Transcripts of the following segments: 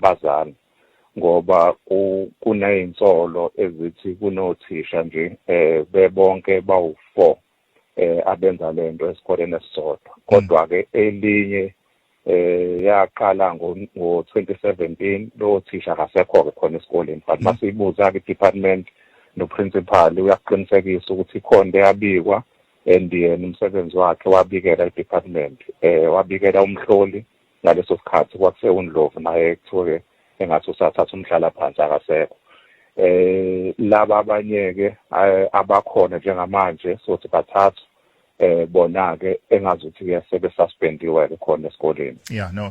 abazali, ngoba kunezinsolo ezithi kunothisha nje bebonke bawu4 abenza lento esikoleni esisodwa. Kodwa ke elinye yaqala ngo-2017, lo thisha akasekho ke khona esikoleni, but masiyibuza ke department no-principal uyakuqinisekisa ukuthi ikhona eyabikwa, and yena umsebenzi wakhe wabikela i-department, wabikela umhloli. Ngaleso sikhathi kwakusewuNdlovu, naye kuthiwe engathi usathatha umhlala phansi, akasekho. Laba abanye ke abakhona njengamanje, sothi bathathu, bona ke engazuthi ke sebe suspendiwe ke khona esikoleni. Yeah, no.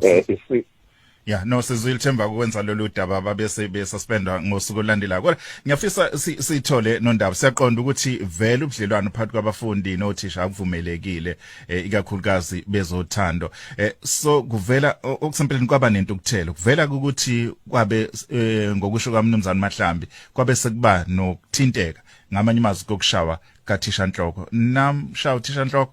Yeah, no, sizwile, Themba, ukwenza lolu daba babese besuspendwa ngosuku olulandelayo. Kodwa ngiyafisa sithole nondaba. Siyaqonda ukuthi vele ubudlelwano phakathi kwabafundi nothisha akuvumelekile, ikakhulukazi bezothando. So kuvela okusempeleni kwaba nentukuthelo. Kuvela ukuthi kwabe ngokusho kaMnumzane Mahlambi kwabe sekuba nokuthinteka, ngamanye amazwi kokushawa kathisha nhloko. Namshawa uthisha nhloko?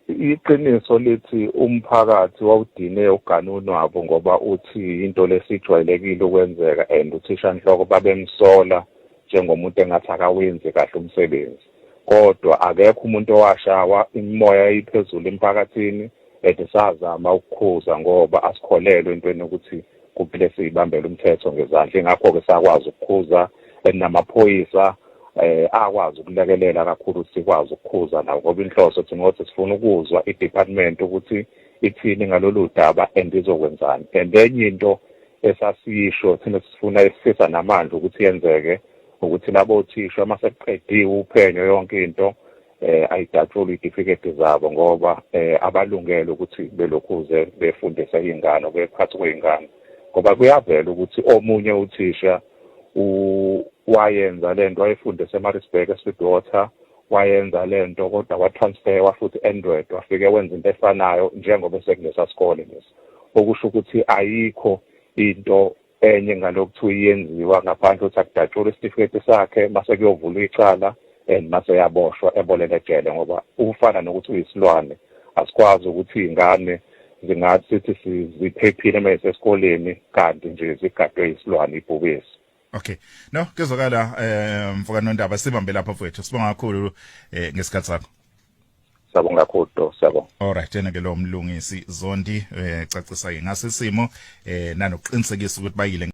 Iqiniso lithi umphakathi wawudine uganunu wabo, ngoba uthi into lesijwayelekile ukwenzeka, and uthisha nhloko babemsola njengomuntu engathi akawenzi kahle umsebenzi, kodwa akekho umuntu owashawa. Imimoya iphezulu emphakathini, and sazama ukukhuza ngoba asikholelwe entweni ukuthi kumele siyibambele umthetho ngezandla. Ingakho-ke sakwazi ukukhuza, and namaphoyisa akwazi ukulekelela kakhulu, sikwazi ukukhuza nawo, ngoba inhloso thina ukuthi sifuna ukuzwa i-department ukuthi ithini ngalolu daba and izokwenzani. And enye into esasiyisho thina, sifuna, esifisa namandla ukuthi yenzeke, ukuthi labo thisha uma sekuqediwe uphenyo yonke into, ayidatshulwe izitifiketi zabo, ngoba abalungele ukuthi belokhuze befundise izingane, bephathi kwezingane, ngoba kuyavela ukuthi omunye uthisha wayenza lento, wayefundisa eMaritzburg eSweetwater, wayenza lento kodwa watransferwa futhi eNdwedwe, wafike wenza into efanayo njengoba sekulesa sikole lesi, okusho ukuthi ayikho into enye ngalokuthiwa iyenziwa ngaphandle ukuthi akudatshulwe isitifiketi sakhe, mase kuyovulwa icala and mase yaboshwa, ebolele ejele, ngoba ufana nokuthi uyisilwane. Asikwazi ukuthi iy'ngane zingathi sithi ziphephile uma zisesikoleni kanti nje zigadwe isilwane, ibhubesi. Okay. No, kuzokala, mfoka Nondaba, sibambe lapha mfowethu. Sibonga kakhulu ngesikhathi sakho. Siyabonga kakhulu do, siyabonga. Alright, yena ke lo Mlungisi Zondi cacisa ke ngasisimo nanokuqinisekisa ukuthi bayile.